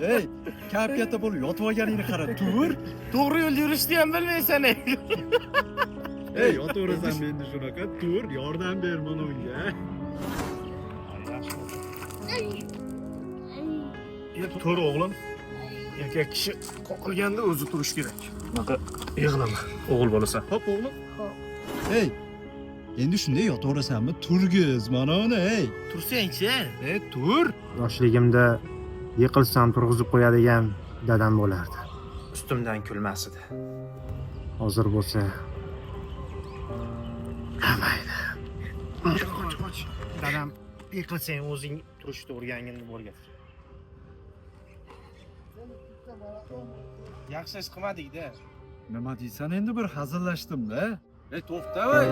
Ey, kap katta bo'lib yotib olganingni qara, tur. To'g'ri yo'lda yurishni ham bilmaysan ey. Ey, yotaverasan endi shunaqa, tur, yordam ber mana unga. Tur o'g'lim. Erkak kishi qoqilganda o'zi turish kerak. Bunaqa yig'lama, o'g'il bolasan. Hop o'g'lim. Ey, endi shunday yotaverasanmi? Turgiz mana uni, ey. Tursangchi. Ey, tur. Yoshligimda yiqilsam turg'izib qo'yadigan dadam bo'lardi. Ustimdan kulmas edi. Hozir bo'lsa ha, mayli. Qoch, qoch. Dadam yiqilsang o'zing turishni o'rgangin deb o'rgatgan. Yaxshi ish qilmadik-da. Nima deysan endi, bir hazillashdim-da. Ey, to'xta, ey.